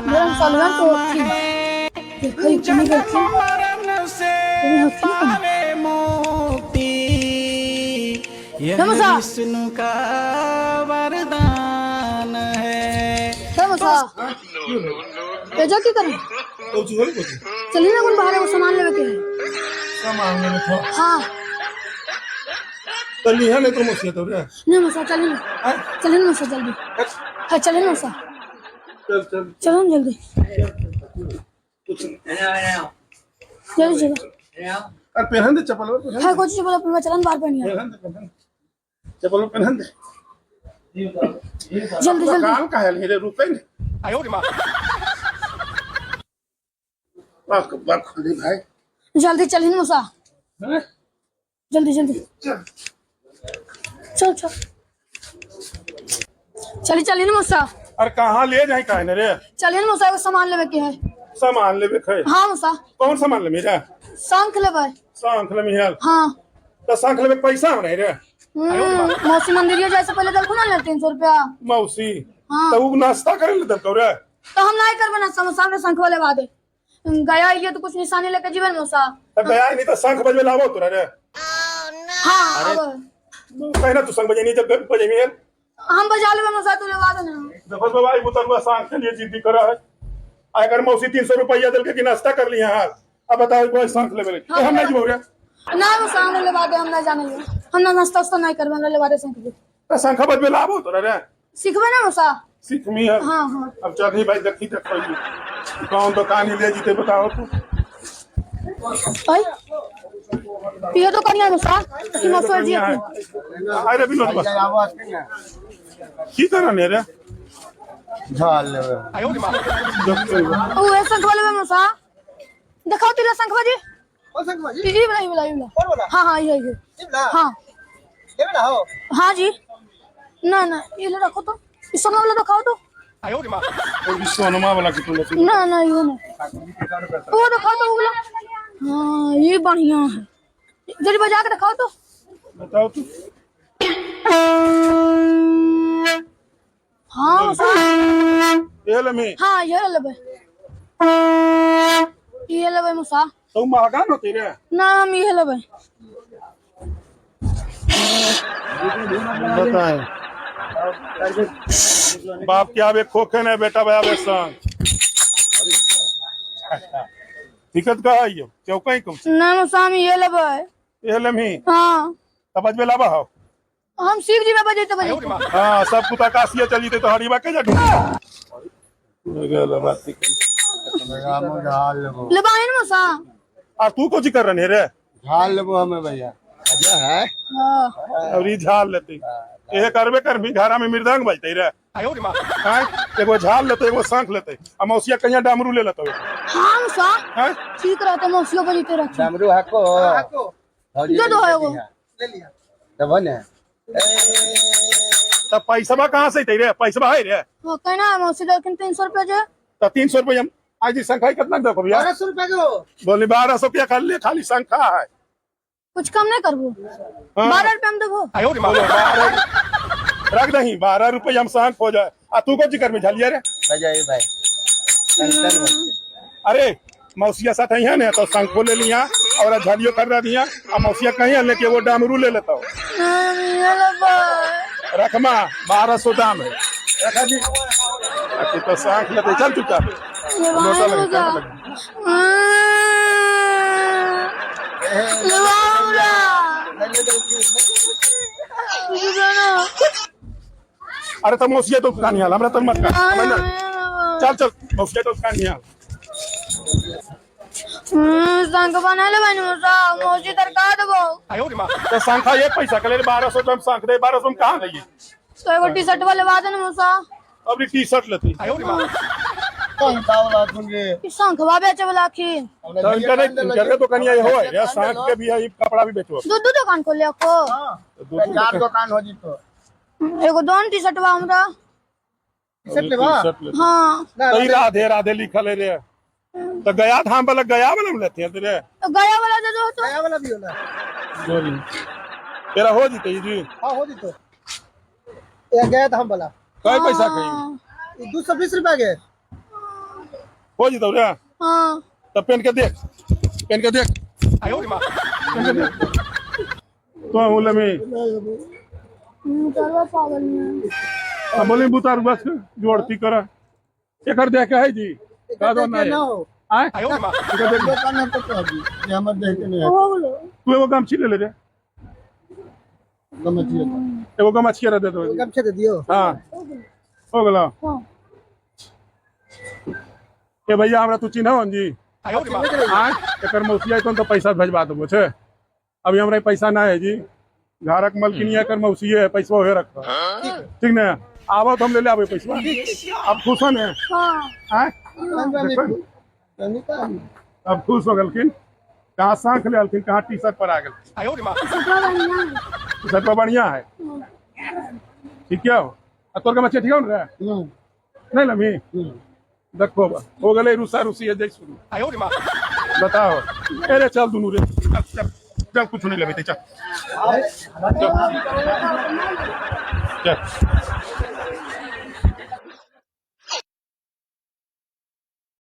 मेरा सलवार तो थी देखो इतनी देखी मरण से तुम्हें हथी कौन? पावे मुक्ति यह नमस्कार। विष्णु का वरदान है। हे मसा तेजा की करें? कौची होई कौची? चलिए ना कुन बाहर एगो सामान लेवे के है। सामान लेवे के? हाँ। तो लिहा नहीं तो मौसी तो रे। नहीं मसा, चलिए ना। चलिए ना मसा जल्दी। हाँ चलिए ना मसा। चल चल। चलो ना जल्दी। जल्दी चलो। अरे पहन दे चप्पल पहन। हाँ कुछ बोला अपने चलन बाहर पहनिया। पहन दे, पहन दे चप्पल पहन दे। जल्दी जल्दी। काम का है रे, रुके नहीं। बाक बाक खुली भाई। जल्दी चलिए ना मसा। हैं? जल्दी जल्दी। चल। चल चल चली चलिए ना मसा। अरे कहाँ ले जाए काहे ने रे? चलिए ना मसा एगो सामान लेवे के है। सामान लेवे के? हाँ मसा। कौन सामान ले मेरा? शंख लेवे। शंख ले मियाल? हाँ। तो शंख लेवे के पैसा हम नहीं रे। मौसी मंदिर जाए से पहले दलखुन ना ले 300 रुपया। मौसी? हाँ। तो उ नाश्ता करे ले दलकौ रे? तो हम नहीं करबे ना समोसा, में शंख वाले वादे गया ये तो कुछ निशानी लेके जीवन मौसा। तो गया नहीं तो शंख बजवे लावो तोरा रे? हाँ अब कहना तू शंख बजे नहीं जब बजे मियाल। हम बजा लेबे मौसा, तू लेवा दे ना। देखो बाबा ई बुतरुआ शंख के लिए जिद्दी करा है। अगर मौसी 300 रुपया दिल के कि नाश्ता कर लिया हां, अब बताओ कोई शंख लेवे ले तो हम नहीं जीवो रे। ना मौसा हमरा लेवा दे, हम ना जाने ले, हम ना नाश्ता उस्ता नहीं करबे, हमरा लेवा दे शंख के। तो शंख बजवे लावो तोरा रे? सिखबे ना मौसा। सीख मियाल। हाँ हाँ। अब चल ही भाई देखी देखो कौन दुकान ही ले जीते बताओ तू। आई ये तो करिया मौसा कि मौसा जी अपने। अरे विनोद बस की करन रे? झाल लेवे। ओ ए शंख वाले मौसा दिखाओ तेरा शंख बाजी। कौन शंख बाजी? ई वाला ई वाला ई वाला। कौन वाला? हाँ हाँ ये ये। ई वाला? हाँ। ये वाला हो? हाँ जी। ना ना ये ले रखो तो ये सोना वाला दिखाओ तो। और भी सोनमा वाला की तू? ना ना ये ना, वो दिखाओ तो वो वाला। हाँ ये बढ़िया है, जरा बजा के दिखाओ तो। बताओ तू। हाँ मौसा। ये ले में। हाँ ये लेबे, ये लेबे मौसा। तो महंगा न होती रे? ना हम ये लेबे। बताए बाप के आवे खोखे ने बेटा भाई आवे संग दिक्कत का है यो चौका ही कम। ना मौसा हम ये लेबे। ये ले में। हाँ। तब बजबे लावा हो। हम सीख जीबे बजे तो बजे। हाँ सब कुत्ता कासिया चली तो हरीबा के जा गेल बात। झाल लेबो। लेबा है ना मौसा। आ तू को कर रहे रे? झाल लेबो हमें भैया है। हाँ। और ई झाल लेते ये करबे करबी घरा में मृदंग बजते रे। हैं एगो झाल लेते एगो शंख लेते आ मौसिया कहिया डामरू ले लेते। हाँ मौसा। हैं? ठीक रहते मौसियों बजते रहते। डमरू हको दे दो एगो। ले लिया तब ने। तब पैसवा कहाँ से अइतै रे? पैसवा है रे? हाँ कहना मौसी दलखिन 300 रुपया जे। तो 300 रुपया आज जी शंखा कितना देखो भैया? 1200 रुपया के बोली 1200 रुपया खाली खाली शंखा है। कुछ कम नहीं करबो? हाँ। 12 रुपया में देबो। बोलो, 12 रख दही 12 रुपया हम शंख हो जाए। आ तू को जिक्र में झलिया रे? बजाई भाई शंकर बजते। अरे मौसिया साथ है ने तो शंखो ले लिया और झलियो कर दिया आ मौसिया कहीं लेके वो डामरू ले लेता हो। हम ये लेबै। रखमा 1200 दाम है रखा जी। अरे तो शंख लेते चल चुपचाप। लेबा लोटा है लगे, मौसा। कान लगे। लेबा हमरा। अरे तो मौसिया तो दुकान हाल हमरा तो मत कर। चल चल मौसिया तो दुकान हाल। शंख बना लेबै ने मौसा, मौसी तरका देबो। तो शंखा एक पैसा के ले 1200 हम शंख दे 1200 हम कहाँ लइए? तो एगो टी शर्ट वाले लेवा दे ने मौसा। अब टी शर्ट लेती। कौन तावला तुम रे? ई शंखवा बेचे वाला खिन। तो इनका नहीं इनका के दुकान ये हो है शंख के भी है कपड़ा भी बेचो। दू दू दुकान खोले को। चार दुकान हो जी तो। एगो दोन टी शर्ट बा हमरा। शर्ट लेबा? हाँ। तो ई राधे राधे लिखल है रे। तो गया धाम वाला गया वाला में लेते हैं रे। तो गया वाला दे दो तो। गया वाला भी होला। तेरा हो जीते जी। हां हो जीते। ये गया धाम वाला। कई पैसा कही? 220 रुपया के। हो जतौ रे। हाँ। तब पहन के देख, पहन के देख, पहन के देख। तो बोले में चलो पागल में। अब बोले बुतार बस जोड़ती कर एकर देख के है जी का दो ना ना हो। आय एकर देख। दुकान है तो कह दी ये हमर देख के नहीं है। हो गेलो। तू एगो गमछी ले ले रे। गमछी है। एगो गमछी रे दे दो। गमछी दे दियो। हाँ हो गेलो। हाँ। ए भैया हमरा तू चिन्हौ जी? आय एकर मौसी आइतन तो पैसा भेजवा देबो छे। अभी हमरा पैसा ना है जी, घरक मलकिनी एकर मौसी है, पैसा ओहे रख। ठीक ने? आबो तो हम ले ले आबे पैसा। अब खुश हो ने? हाँ। आय अब खुश हो गेलखिन। कहाँ शंख ले अलखिन, कहाँ टी शर्ट पर आ गेलखिन। सपना बढ़िया है। टी शर्ट पर बढ़िया है। ठीक है हो? आ तोर के बच्चे ठीक हो ने रे? नहीं लमी देखो बा, हो गेलै रूसा रूसी है जै शुरू। बताओ अरे चल दुनू रे, चल चल चल, कुछ नहीं लेबे, चल चल चल।